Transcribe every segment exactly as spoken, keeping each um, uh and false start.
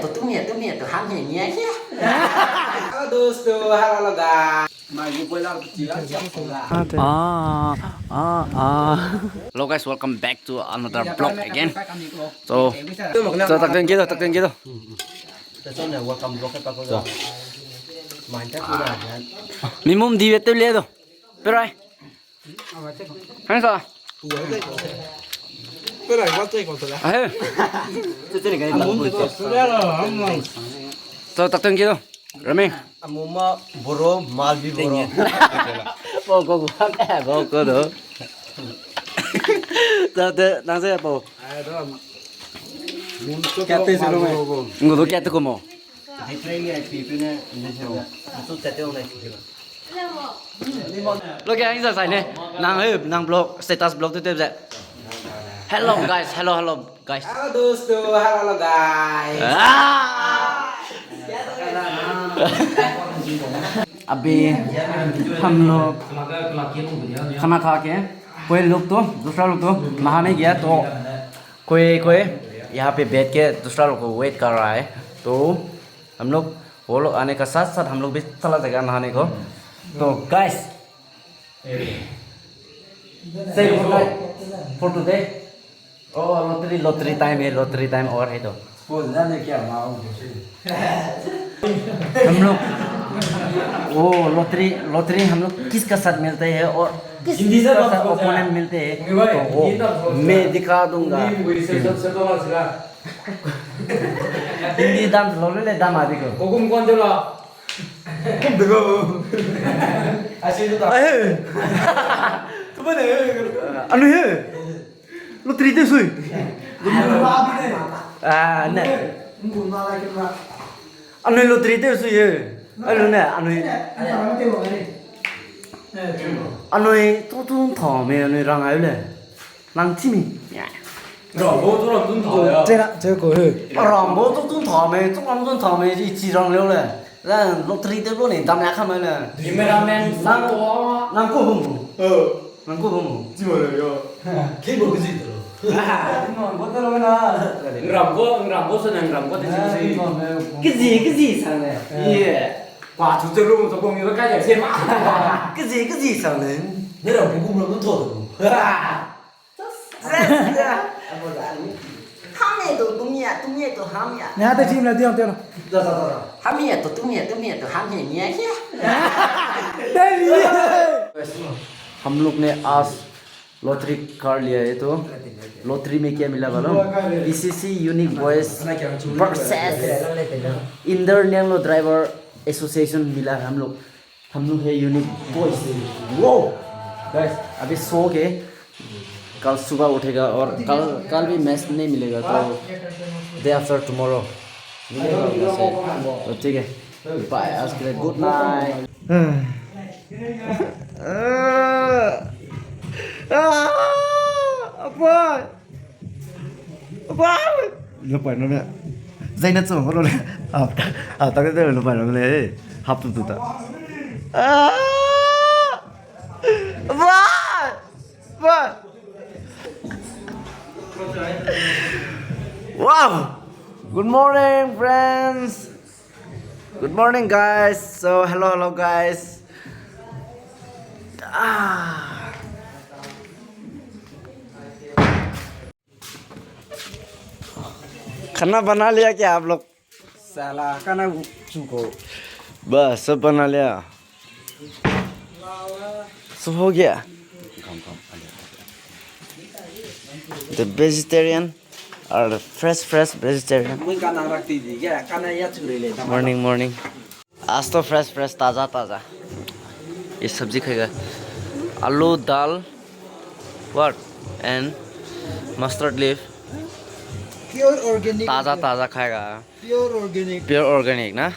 तो तुम ही है, तुम ही है, तो हम ही नहीं है क्या? Hello दोस्तों, hello, hello guys. Ah, ah, ah. Hello guys, welcome back to another vlog again. So, so tak ten kido, tak ten kido. Mi mum di bete le do. Perai. Hangsa. Ahe. So tak ten kido. Rami. Amuma boro, Malvi boro. Bo ko ko, bo ko do. Tate nang se bo. Kate se lo me. Ngo do kate ko mo. Lo ke ang sa sai ne. Nang he, nang blog, status blog tu te ze. Hello guys, hello, hello guys. Hello दोस्तों, hello, hello guys. Ah! अभी हम लोग खाना खा के कोई लोग तो, दूसरा लोग तो नहाने गया, तो कोई कोई यहाँ पे बैठ के दूसरा लोग को wait कर रहा है। तो हम लोग, वो लोग आने का साथ साथ हम लोग भी चला जाएगा नहाने को। तो guys, say goodbye for today. Oh, lottery, lottery time है, lottery time और है तो। हम लोग, वो lottery, lottery हम लोग किसका साथ मिलते हैं और किसका साथ opponent मिलते हैं, तो वो मैं दिखा दूंगा। Hindi dance lo le dance आ देखो। Kokum kon de la. Kum de go. Asi de ta. Ahe. Kuma ne. Anu he. Lottery te sui. Ah, ne. Anu lottery te sui he. Anu ne, anu. Anu to tu tha me, anu rang ai le. Nang chimi. Rambo tu ram tun tha ya. Chena, che ko he. Rambo tu tun tha me, tu ram tun tha me, ji chi rang leu le. La lottery te lo ni dam la kha me le. Cameraman nang, nang ko hum. Eh. Nang ko hum. Chi mo le yo. Ke bo ke ji to. Nang bo to lo na. Rambo, Rambo se nang Rambo te ji. Ke ji, ke ji sang le. Ye. Ba tu te lo mo to bong ni ka ya se ma. Ke ji, ke ji sang le. Ne Rambo ko mo tho to. Hamie to tumie, tumie to hamie. Nea te chim la diang te no. Hamie to tumie, tumie to hamie nie. हम लोग ने आज लॉटरी कर लिया है तो लॉटरी में क्या मिला मालूम? PCC unique boys versus Inder न्यांगलो ड्राइवर एसोसिएशन मिला है हम लोग। हम लोग है यूनिक बॉयज। वो गाइस, अभी सो के कल सुबह उठेगा और कल, कल भी मैच नहीं मिलेगा, तो डे आफ्टर टुमारो मिलेगा उधर से। तो ठीक है, बाय, आज के लिए good night. Apa? Apa? Lupai no me. Zaina chu lo le. Ah, ah, tak de lupai no le. Hap tu tu ta. Ah! Apa? Apa? Wow! Good morning, friends. Good morning, guys. So, hello, hello, guys. Ah. खाना बना लिया क्या आप लोग? साला, खाना चुको। बस, सब बना लिया। सब हो गया। The vegetarian are the fresh, fresh vegetarian। Morning, morning। आज तो fresh, fresh, ताजा, ताजा। ये सब्जी खाएगा। आलू, दाल, what? And mustard leaf। Pure organic। ताजा, ताजा खाएगा। Pure organic। Pure organic ना?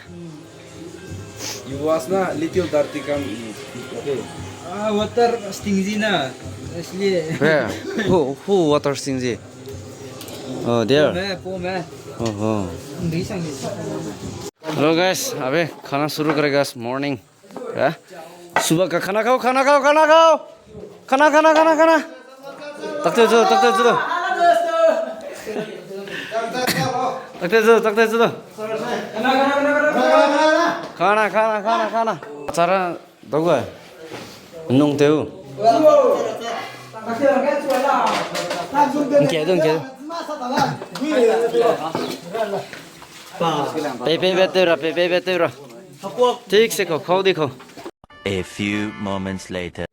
You wash ना, little dirty come, okay। Ah, water stingy ना, इसलिए। Yeah। Who, who water stingy? Oh, there। मैं, वो मैं। Oh, oh। Hindi sang hindi। Hello guys, अभी खाना शुरू करेगा, morning। Huh? सुबह का खाना खाओ, खाना खाओ, खाना खाओ। खाना, खाना, खाना, खाना। तकते जो, तकते जो। Takte zu, takte zu da. Khana, khana, khana, khana. Chara, dogwa. Nung teu. Nke du, nke du. Pe, pe, pe, teu ra, pe, pe, pe, teu ra. Thik se ko, kau di ko. A few moments later.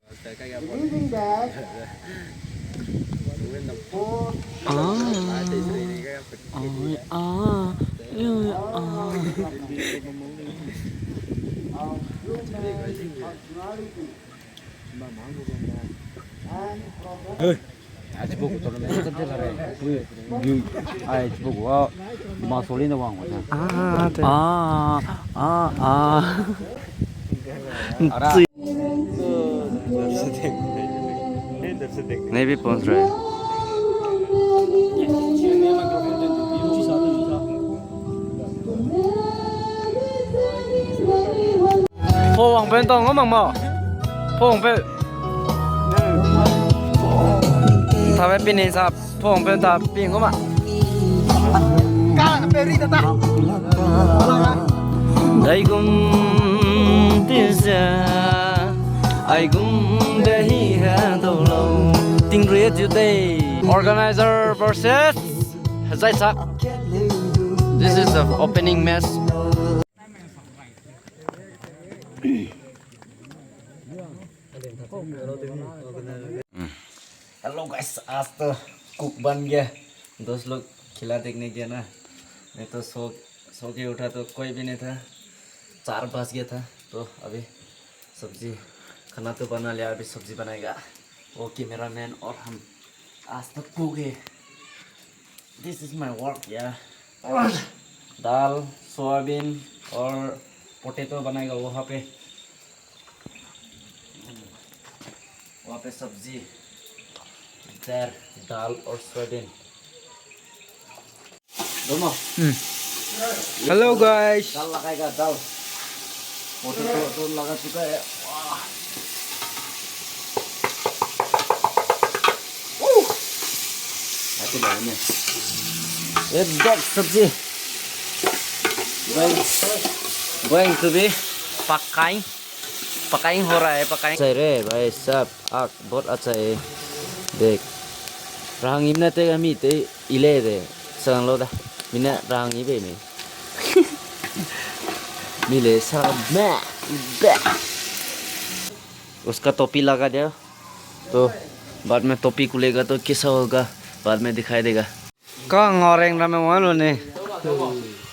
Ai, chibuk wa, ma soli ne wang wa. Ah, ah, ah. Navy pons re. Pho wang pen tong ngam mang ma. Pho wang pen. Thabe pinin sa pho wang pen ta pin ngam ma. Ka peri ta ta. Daigum tise, aigum de hi he dau lau. Tingri today. Organizer versus Hezaisak. This is the opening match. Hello guys, आज तो cook बन गया। दोस्त लोग खिला देखने गया ना। मैं तो सो, सो के उठा तो कोई भी नहीं था। चार बज गया था। तो अभी सब्जी, खाना तो बना लिया, अभी सब्जी बनाएगा वो cameraman और हम। आज तो cook है। This is my work, yeah। दाल, सोयाबीन और पोटैटो बनाएगा वहाँ पे। वहाँ पे सब्जी, इधर दाल और सोयाबीन। दोनों। Hello guys। दाल लगाएगा, दाल। पोटैटो तो लगा चुका है। वाह। Ui! Aku dah ini. Edok सब्जी। Going, going to be पकाएं। पकाएं हो रहा है, पकाएं। Chai re, भाई साहब, आग बहुत अच्छा है। देख। Rahang imna te ga mi te ile de. Sang lo da. Mina rahang ibe mi. Mi le sa me. Be. उसका टोपी लगा दे। तो बाद में टोपी खुलेगा तो कैसा होगा, बाद में दिखाई देगा। Ka ngareng ramme wang lu ne.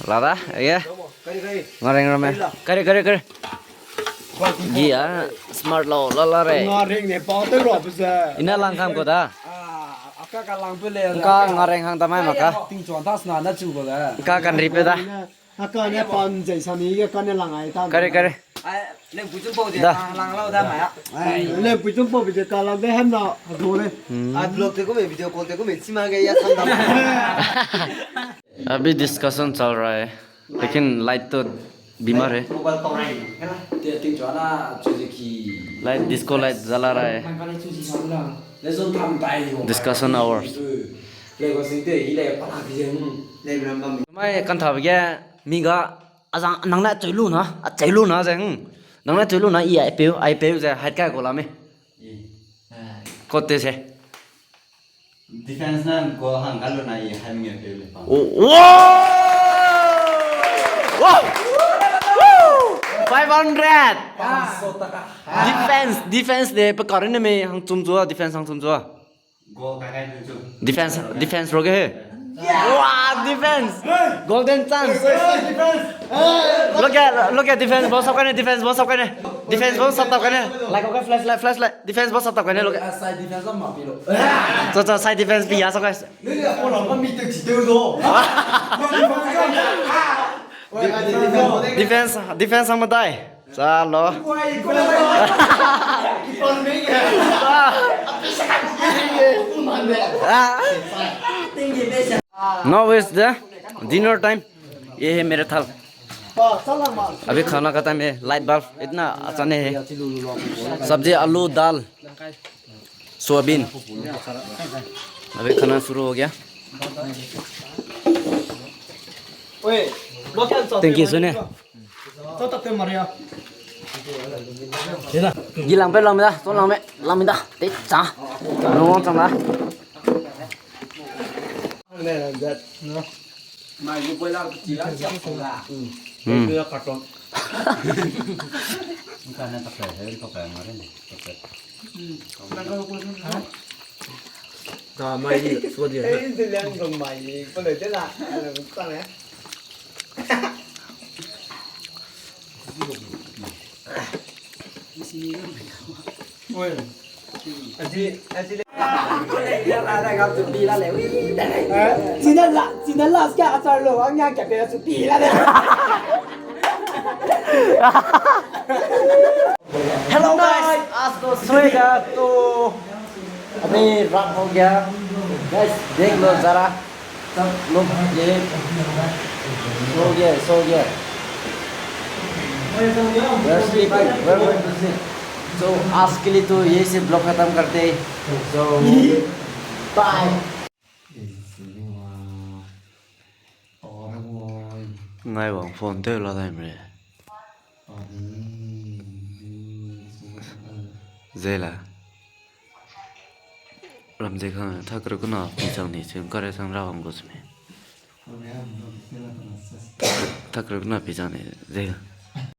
Lada, aye. Ngareng ramme. Kare, kare, kare. Gi a smart lo, la la re. Ngareng ne pa te ra pe ze. Ina lang kam ko da. Ah, aka ka lang pe le. Ka ngareng hang ta mai ma ka. Ting chuan ta sna na chu ko da. Ka kan ri pe da. Aka ne pan jai sa ni, ka ne lang ai ta. Kare, kare. Ai, leng pui chum pau de, da. Lang, lang lau da mai a. Ai, leng pui chum pau de ka lang de hem na, a do le. Hmm. A vlog te ko me, video call te ko me, chima ge ya sam da. अभी डिस्कशन चल रहा है, लेकिन लाइट तो बीमार है। Mobile power है ना? ते, ते जो ना, जो जे की। लाइट, डिस्को लाइट जला रहा है। मैं पहले चूजी खाऊंगा। ले जोन काम ताई हो। Discussion hours. ले को सिंते, इले पता की जे, हम्म। ले मेरा mummy. Mai kan thabe ge, mi ga, Azang, nang ne acheu lu na, acheu lu na ze, hmm. Nang ne acheu lu na, i ai peu, ai peu ze, hait kai ko la me. I, eh. Kot te se. Defense na goal hang ka lu na, i hai mi peu le pa. Oh, wow! Wow! Wow! Five hundred! Defense, defense de, pe kar ne me, hang chum chua, defense hang chum chua. Defense, defense roge he. Wow, defense. Golden chance. Look at, look at defense, boss up kane, defense, boss up kane. Defense, boss up kane. Like, okay, flashlight, flashlight. Defense, boss up kane, look at. Side defense ma pi lo. So, so, side defense pi ya, so, guys. Defense, defense ang madai. Chalo. Now is the dinner time. ये है मेरा थाल। अभी खाना का टाइम है। Light bulb इतना अच्छा नहीं है। सब्जी, आलू, दाल, सोयाबीन। अभी खाना शुरू हो गया। Thank you, Sune. Gilang pe lang da, to lang me, lang me da. Te cha. Nong chang da. China la, China la, ska achar lo, ang yang kape su pi la de. Hello guys, आज तो सोएगा तो अभी रात हो गया। Guys, देख लो जरा। सब लोग ये सो गया, सो गया। We're sleeping, we're going to sleep. So आज के लिए तो यही से vlog खत्म करते हैं। So bye. Ngai wang phone tew la dai mre. Zela. Ram ze khang thak ru kuna pi chang ni chim kare sang ra wang gu sime. Thak ru kuna pi chang ni zela.